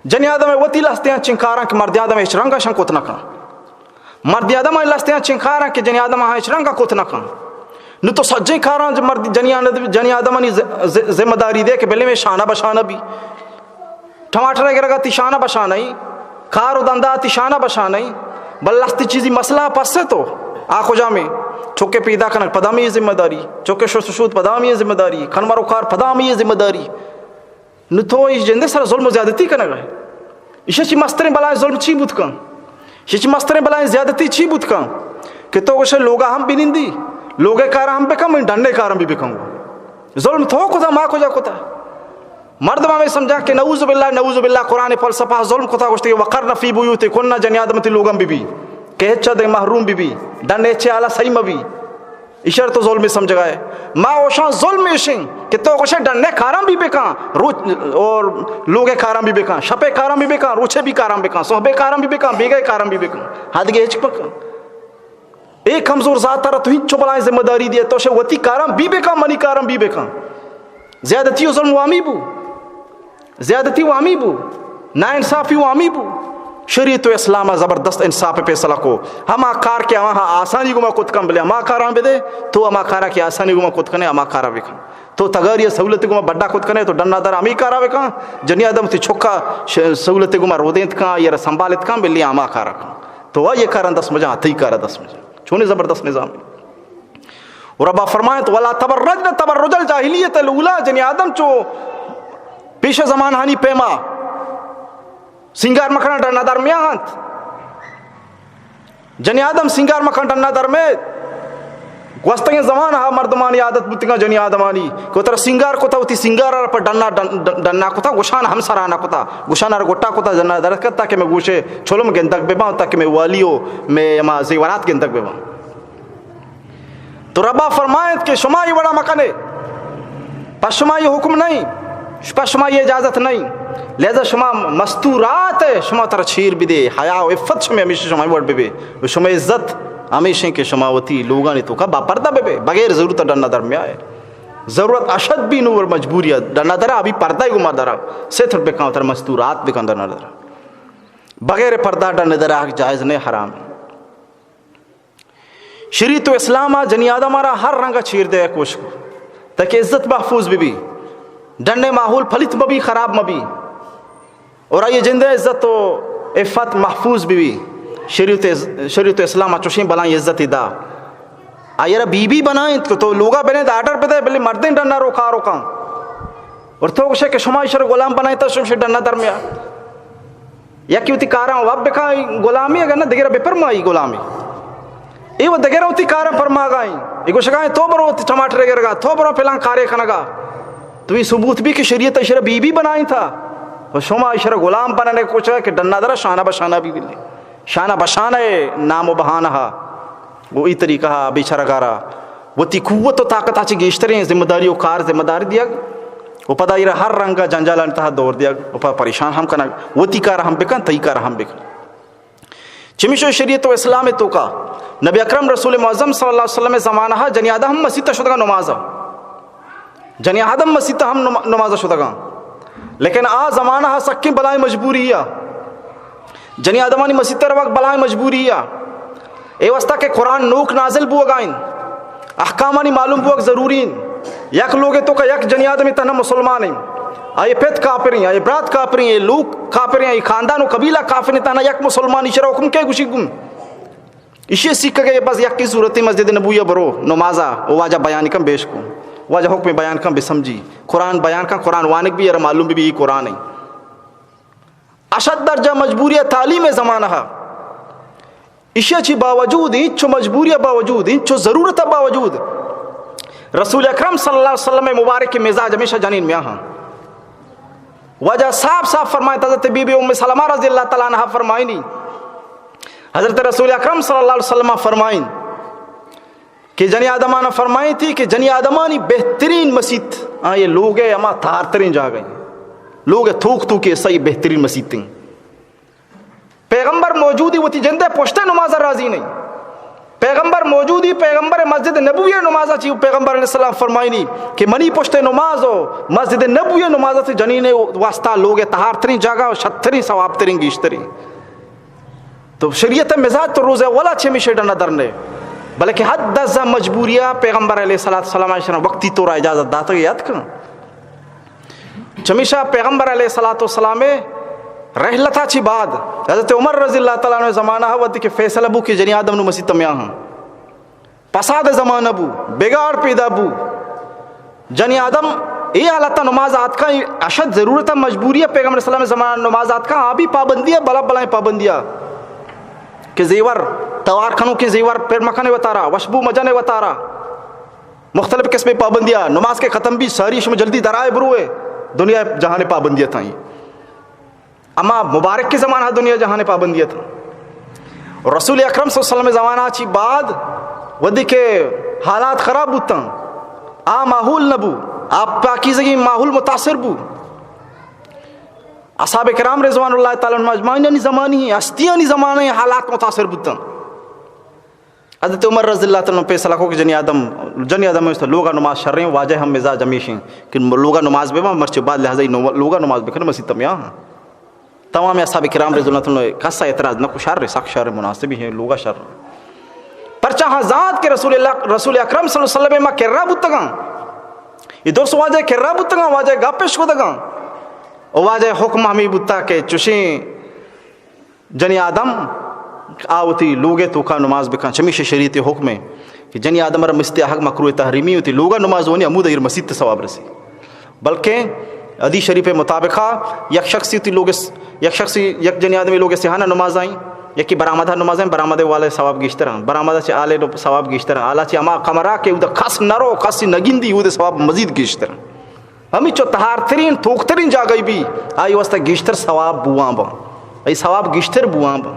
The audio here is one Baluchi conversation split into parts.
جنی آدم ءِ وتی لستیاں چنکاراں کہ مردی آدم ءَ ہچ رنگ ءَ شان کت نہ کن۔ مردی آدم ءِ لستیاں چنکاراں کہ جنی آدم ءَ ہچ رنگ ءَ کت نہ کن۔ نو تو سجیں کاراں ج-، مردی جنی آن-، جنی آدمانی ز-، ز-، ذمہ داری دے کہ بلے میں شانہ بشانہ بی۔ ٹماٹر ءِ گرگ ءَ تی شانہ بشانہ ای، کار و دندا تی شانہ بشانہ ای، بل لستی چیزی مسئلہ پس تو آ کجا میں چکے پیدا کنگ پدا ہمے ذمہ داری، چکے شست و شود پدا ہمے ذمہ داری، کھن مروکار پدا ہمے ذمہ داری۔ نو تو ایش جندے سر ظلم و زیادتی کنگ ءَ۔ ایشی چی مستریں بلائیں ظلم چی بوت کن؟ ایشی چی مستریں بلائیں زیادتی چی بوت کن؟ کہ تو گوشے لوگا ہم بنندی، لوگے کارا ہم بکن، من ڈنے کارم بھی بکن۔ ظلم تو کتا، ما کجا کتا؟ مردم ہمیں سمجھا کہ نعوذ باللہ، نعوذ باللہ، قرآن فلسفہ ظلم کتا، گوشتے وقرن فی بیوتکن، جنی آدم تی لوگم بی بی، کہ ہچا دے محروم بی بی، ڈن ہچے حالا صحیح مبی۔ ایشر تو ظلم سمجھگا ہے۔ ما اوشان ظلم ایشیں کہ تو گوشے ڈنے کارم بھی بکن، روچ اور لوگے کارم بھی بکن، شپے کارم بھی بکن، روچے بھی کارم بکن، صحبے کارم بھی بکن، بیگے کارم بھی بکن۔ حد گے ہچ بکن۔ اے کمزور ذات ءَ را تو ہنچو بلائیں ذمہ داری دیئے، تو شے وتی کاراں بی بکن، منی کاراں بی بکن۔ زیادتی و ظلم وامی بو، زیادتی وامی بو، ناانصافی وامی بو۔ شریعت و اسلام ءَ زبردست انصاف ءِ فیصلہ کو۔ ہما کار کہ آہاں آسانی گوما کت کن، بلے ہما کاراں بدے، تو ہما کارا کہ آسانی گوما کت کنے، ہما کارا بکن۔ تو تگاری ءَ سہولت گوما بڈا کت کنے، تو ڈنا در ہمے کارا بکن۔ جنی آدم تی چکا ش-، سہولت گوما رودینت کن، آئی را سنبھالت کن، بلے ہما کارا کن۔ تو آئی کاراں دست مجا، تئی کارا دست مجا۔ چونیں زبردست نظام۔ و ربا فرمائنت، ولا تبرجن تبرج الجاہلیت الاولی، جنی آدم چو پیش زمانہانی پیما سینگار مکناں ڈنا در میاہنت۔ جنی آدم سینگار مکن ڈنا در میں۔ گوستگیں زمانہا مردمانی عادت بوتگاں جنی آدمانی کہ ترا سینگار کتا، وتی سینگار ءَ پر ڈنا، ڈن-، ڈن-، ڈنا کتا، گوشان ہم سرا نہ کتا، گوشان ءَ گٹا کتا، ڈنا در کتا کہ میں گوشے چلم گندگ بباں، تاکہ میں والی و میں ہما زیورات گندگ بباں۔ تو ربا فرمائنت کہ شما اے وڑا مکنے، پہ شما اے حکم نہیں، پہ شما اے اجازت نہیں، لہذا شما مستورات ہے، شما ترا چیر بدے، حیا و عفت شما ہمیشہ شما وڑ ببے، و شما عزت ہمیشہ کہ شما وتی لوگانی توکا با پردہ ببے، بغیر ضرورت ڈنا در میائے۔ ضرورت اشد بھی نور مجبوری ہے، ڈنا در ابھی پردہ گما در ستر بکن، تر مستورات بکن ڈنا در۔ بغیر پردہ ڈنا در آہگ جائز نہیں، حرام ہے۔ شریعت و اسلام ءَ جنی آدم ءَ را ہر رنگ ءَ چیر دے کوشش کو، تاکہ عزت محفوظ بہ بی، ڈنے ماحول پلیت مہ بی، خراب مہ بی، اور آئی جندے عزت و عفت محفوظ بہ بی۔ شریعت، شریعت اسلام ءَ چوشیں بلائیں عزت دا۔ آئی را بی بی بنائیں کہ تو لوگا بنے آرڈر بدے، بلے مردیں ڈنا رو کارو کن۔ اور تو گوشے کہ شما ایشر غلام بنائیں تا شمشے ڈنا در میا۔ یکی وتی کاراں واب بکن، غلامی اگر نہ دگرا بپرمائی غلامی۔ اے و دگرا وتی کاراں پرماگائیں۔ اے گوشگائیں تو برو وتی ٹماٹر گرگا، تو برو پلان کارے کنگا۔ تو یہ ثبوت بھی کہ شریعت اشرا بی بی بنائیں تھا۔ و شما اشرا غلام بننے کوشگا کہ ڈنا درا شانہ بشانہ بھی بلے۔ شانہ بشانہ نام و بہانہ ہا۔ و ای طریقہ ہا بیچارگارا وتی قوت و طاقت ءَ چہ گیشتریں ذمہ داری و کار ذمہ داری دیگ و پدا ایرا ہر رنگ ءَ جنجالانی تہا دور دیگ و پدا پریشان ہم کنگ، وتی کار ہم بکن، تئی کار ہم بکن۔ چمیشو شریعت و اسلام توکا نبی اکرم رسول معظم صلی اللہ علیہ وسلم زمانہ ءَ جنی آدم ہم مسیت ءَ شدگاں نماز ءَ۔ جنی آدم مسیت ءَ ہم نما-، نماز ءَ شتگاں۔ لیکن آ زمانہ ءَ سکیں بلائیں مجبوری ءَ۔ جنی آدمانی مسیت ءَ روگ بلائیں مجبوری ءَ۔ اے واسطہ کہ قرآن نوک نازل بوگا انت۔ احکامانی معلوم بوگ ضروری انت۔ یک لوگے توکا یک جنی آدمی تہنا مسلمان انت۔ آئی پت کافریں، آئی برات کافریں، اے لوگ کافریں، آئی خاندان و قبیلہ کافریں، تہنا یک مسلمانی شرع حکم کے گوشی گم۔ ایشی سیکھگ ءَ بس یکیں صورتے، مسجد نبوی ءَ برو، نماز ءَ، او واجہ بیان کن بیش کو۔ واجہ حکم بیان کن بسمجھی۔ قرآن بیان کن، قرآن وانگ بھی، ارا معلوم بھی، بھی قرآن ہے۔ اشد درجہ مجبوری ءَ تعلیم زمانہ ءَ۔ ایشی چی باوجود، انچو مجبوری ءَ باوجود، انچو ضرورت ءَ باوجود، رسول اکرم صلی اللہ علیہ وسلم مبارک مزاج ہمیشہ جنین میاں ہاں۔ واجہ صاف صاف فرمائیں، حضرت بی بی ام سلمہ رضی اللہ تعالی عنہا فرمائنی، حضرت رسول اکرم صلی اللہ علیہ وسلم فرمائیں کہ جنی آدمانا فرمائیں تھی کہ جنی آدمانی بہترین مسیت، آ، یہ لوگ ہے، ہما تہارترین جاگہ ہیں۔ لوگ ہے توک توک کے صحیح بہترین مسیت ہیں۔ پیغمبر موجودی وتی جندے پشتے نماز راضی نہیں۔ پیغمبر موجودی، پیغمبر مسجد نبوی نماز چی، پیغمبر علیہ السلام فرمائنی کہ منی پشت نماز و مسجد نبوی نماز تی جنین واسطہ لوگ تہار ترین جاگہ و شترین ثواب ترین گیشترین۔ تو شریعت مزاج تو روز اولا چہ ہمیشہ ڈنا درنے، بلکہ حد از مجبوریا پیغمبر علیہ الصلوۃ والسلام اشرا وقتی طور اجازت داتا یاد کن۔ چمیشا پیغمبر علیہ الصلوۃ والسلام رحلتا چی بعد حضرت عمر رضی اللہ تعالی عنہ زمانہ وقت کہ فیصلہ بو کہ جنی آدم نو مسیت میاں ہاں۔ پساد زمانہ بو، بگاڑ پیدا بو۔ جنی آدم اے حالت نماز آتکا، اشد ضرورت مجبوری پیغمبر صلی اللہ علیہ وسلم زمانہ نماز آتکا، آبی پابندی ہے، بلا بلائیں پابندی ہے کہ زیور، توار کنو کہ زیور پر مکنے وتارا، وشبو مجنے وتارا، مختلف قسم پابندی ہے۔ نماز کے ختم بھی ساری شما جلدی درائے بروے، دنیا جہان پابندی تھا۔ اما مبارک کے زمانہ دنیا جہان پابندی تھا۔ رسول اکرم صلی اللہ علیہ وسلم زمانہ چی بعد ودی کے حالات خراب بوتن، آ ماحول نبو، آ پاکیزگی ماحول متاثر بو۔ اصحاب کرام رضوان اللہ تعالی عنہم اجمعین انی زمانی، ہستیانی زمانے حالات متاثر بوتن۔ حضرت عمر رضی اللہ تعالی عنہ فیصلہ کو کہ جنی آدم، جنی آدم است لوگا نماز شریں، واجہ ہم مزاج ہمیشیں کہ لوگا نماز بے مرچے بعد لہذا لوگا نماز بکن مسیت میاں۔ تمام اصحاب کرام رضی اللہ تعالی عنہ کسا اعتراض نہ کو، شر، سخت شر، مناسب ہیں، لوگا شر۔ پرچا ہاں زانت کہ رسول اللہ، رسل اکرم صلی اللہ علیہ وسلم ما کرا بوتگاں، یہ درست واجہ کرا بوتگاں، واجہ گپش کو دگاں، او واجہ حکم ہمیں بوتا کہ چشیں جنی آدم آ وتی لوگ ء توکا نماز بکن، چمیش شریعت حکم ہے کہ جنی آدم را مسیت آہگ مکروہ تحریمی، وتی لوگا نماز ونی ہمود ایر مسیت ثواب رسی۔ بلکہ حدیث شریف مطابقا یک شخصی وتی لوگ س-، یک شخصی یک جنی آدمی لوگ سیہانا نماز آئیں، یکی برآمدہ نماز آئیں، برآمدہ والے ثواب گیشتر ہیں، برآمدہ چہ آلے ثواب گیشتر ہیں، آلا چہ ہما کمرہ کہ اود کس نرو، کسی نگندی، اود ثواب مزید گیشتر ہیں۔ ہمینچو تہارترین، توکترین جاگہی بی، آئی واسطہ گیشتر ثواب بوان با، آئی ثواب گیشتر بوان با۔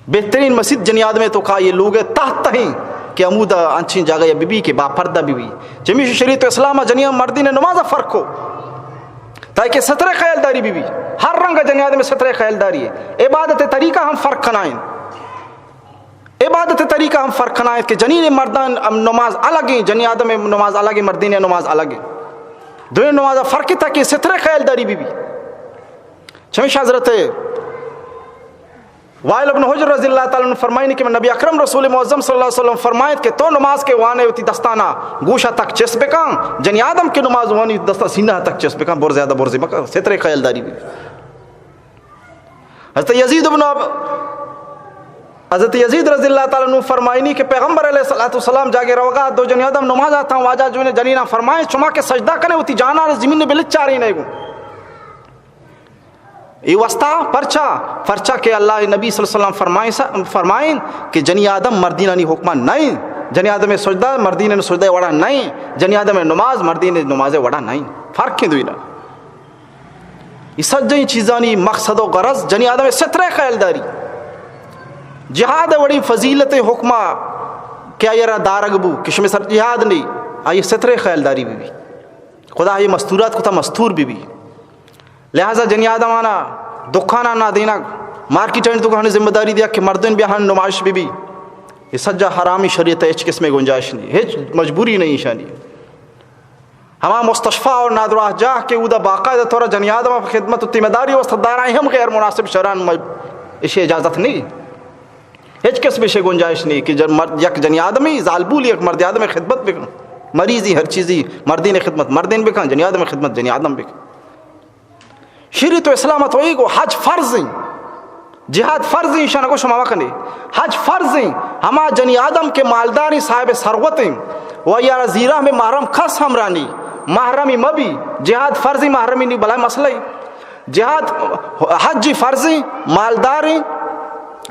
بہترین مسیت جنی آدمے توکا یہ لوگ تحت ہیں کہ ہمودا انچین جاگہ بی بی کہ با پردہ بی بی۔ چمیش شریعت اسلام جنی مردین نماز فرق ہو، تاکہ سترے خیال داری بی بی۔ ہر رنگ جنی آدم سترے خیال داری ہے۔ عبادت طریقہ ہم فرق کنائیں۔ عبادت طریقہ ہم فرق کنائیں کہ جنین مردان نماز الگ ہیں، جنی آدم نماز الگ ہیں، مردین نماز الگ ہیں۔ دوئیں نماز فرق تھا کہ سترے خیال داری بی بی۔ چمیش حضرت وائل ابن حجر رضی اللہ تعالی عنہ فرمائنی کہ نبی اکرم رسول معظم صلی اللہ علیہ وسلم فرمائیت کہ تو نماز کے وانے وتی دستانا گوشا تک چست بکن، جنی آدم کے نماز وانی دستا سینہ تک چست بکن، بر زیادہ برزی مکن، سترے خیال داری بی بی۔ حضرت یزید ابن اب-، حضرت یزید رضی اللہ تعالی عنہ فرمائنی کہ پیغمبر علیہ الصلوۃ والسلام جاگے روگا دو جنی آدم نماز آتاں، واجہ جو جنینا فرمائیں، شما کہ سجدہ کنے وتی جانا زمین بلچارین ہے گو۔ اے واسطہ پرچا؟ پرچا کہ اللہ نبی صلی اللہ علیہ وسلم فرمائیں سا-، فرمائیں کہ جنی آدم مردینانی حکمہ نہیں، جنی آدم سجدہ مردین سجدہ وڑا نہیں، جنی آدم نماز مردین نماز وڑا نہیں۔ فرق ہیں دوینا۔ یہ سجیں چیزانی مقصد و غرض جنی آدم سترے خیال داری۔ جہاد وڑی فضیلت حکمہ کہ آئی را دارگ بو، کہ شمی سر جہاد نہیں، آئی سترے خیال داری بی بی۔ خدا یہ مستورات کو تا مستور بی بی۔ لہذا جنی آدم آنا دکان آنا دینا، مارکیٹ آنی تو ہمیں ذمہ داری دیا کہ مردین بیا ہن نمائش بی بی۔ یہ سجا حرامی، شریعت ہچ قسم گنجائش نہیں، ہچ مجبوری نہیں شانی۔ ہما مستشفی اور نادراہ جاہ کہ اودا باقاعدہ طور جنی آدم خدمت و تیمہ داری واسطہ دارائیں ہم غیر مناسب شرعاً م-، اشی اجازت نہیں۔ ہچ قسم اشی گنجائش نہیں کہ جن مرد، یک جنی آدمی زالبول یک مرد آدم خدمت بکن، مریضی ہر چیزی مردین خدمت مردین بکن، جنی آدم خدمت جنی آدم بکن۔ شریعت و اسلام تو ایگو حج فرض ہیں، جہاد فرض ہیں، شان کو شما مکنے۔ حج فرض ہیں، ہما جنی آدم کے مالداری صاحب ثروت ہیں، و یارا زیرا میں محرم کس ہمراہ نہیں، محرمی مبی، جہاد فرض ہیں، محرمی نہیں، بلائے مسئلہ ہیں۔ جہاد، حج فرض ہیں، مالدار ہیں،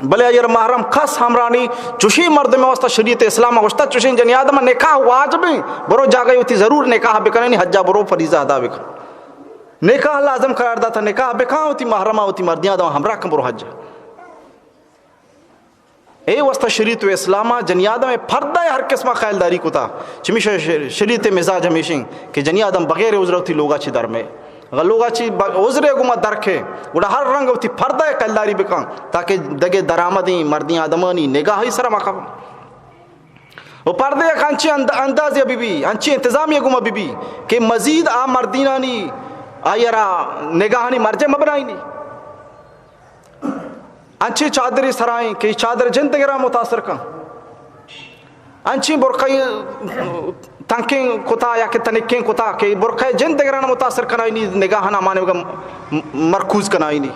بلے اگر محرم کس ہمراہ نہیں، چوشیں مردم واسطہ شریعت اسلام گوشتا، چوشیں جنی آدم نکاح واجب ہیں، برو جاگہ ہوتی ضرور نکاح بکنے، نہیں حجا برو فریضہ ادا بکن۔ نکاح لازم قرار داتا، نکاح بکاں، وتی محرما وتی مردیاں داں ہمراہ کن برو حج۔ اے واسطہ شریعت و اسلاما جنی آدم پردہ ہر قسم خیال داری کتا۔ چمیشہ ش-، شریعت مزاج ہمیشیں کہ جنی آدم بغیر عذر وتی لوگا چی در میں۔ اگر لوگا چی ب-، عذرے گوما درکے، گڑا ہر رنگ وتی پردہ کلداری بکن، تاکہ دگہ درآمدیں مردیں آدمانی نگاہی سر مکن۔ و پردہ یک انچیں اند-، اندازے بہ بی، انچیں انتظامی گوما بہ بی کہ مزید آ مردینانی آئی را نگاہانی مرجع مبنائینی۔ انچیں چادرے سرائیں کہ چادر جند دگراں متاثر کن۔ انچیں برقعی تنکیں کتا یا کہ تنکیں کتا کہ برقع جند دگراں متاثر کنائینی، نگاہاں مانوگا م-، مرکوز کنائینی۔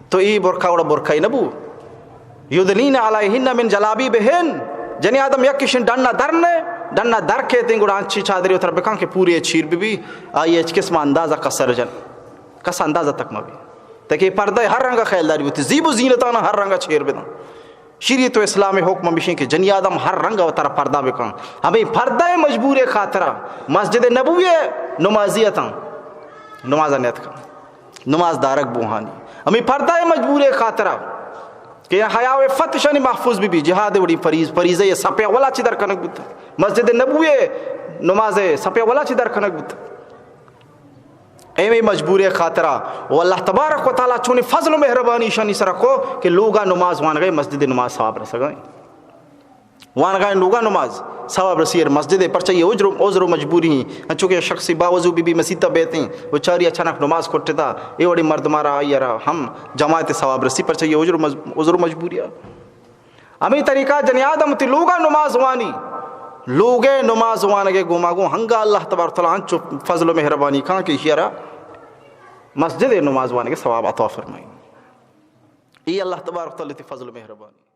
تو ای برقع وڑا برقعی نبو۔ یدنین علیہن من جلابیبہن۔ جنی آدم یک کشن ڈنا در نے، ڈنا در کیتیں گڑا انچیں چادرے وتر بکن کہ پوری چیر بہ بی، آئی ہچ قسم اندازہ کسر جن۔ کس اندازہ تک مبی۔ تاکہ پردہ ہر رنگا خیالداری بوتی، زیب و زینتانا ہر رنگا چیر بدن۔ شریعت و اسلام حکم ہمیشیں کہ جنی آدم ہر رنگا وترا پردہ بکن۔ ہمیں پردہ مجبوری خاطرا مسجد نبوی نمازی اتاں، نماز نیت کن، نماز دارگ بوہانی۔ ہمیں پردہ مجبوری خاطرا کہ حیا و عفتشانی محفوظ بہ بی، جہاد وڑی فریض-، فریضہ سپے اولا چی در کنگ بوتا، مسجد نبوی نماز سپے اولا چی در کنگ بوتا۔ ایویں مجبوری خاطرا و اللہ تبارک و تعالی چونی فضل و مہربانی شانی سرا کو کہ لوگا نماز وانگئے مسجد نماز ثواب رسگائیں۔ وانگائیں لوگا نماز ثواب رسی، مسجد پرچہ یہ عذر، عذر و مجبوری ہیں۔ انچو کہ شخصی باوضو بی بی مسیتا بیتیں و چاری اچانک نماز کٹتا، اے وڑی مردمارا آئی را ہم جماعت ثواب رسی، پرچہ یہ عذر و مج-، عذر و مجبوری ہے۔ ہمیں طریقہ جنی آدم تی لوگا نماز وانی، لوگے نماز وانگے گوما گوں ہنگا اللہ تبارک و تعالی انچو فضل و مہربانی کان کہ اشیارا مسجد نماز وانگے ثواب عطا فرمائی۔ اے اللہ تبارک و تعالی تی فضل و مہربانی۔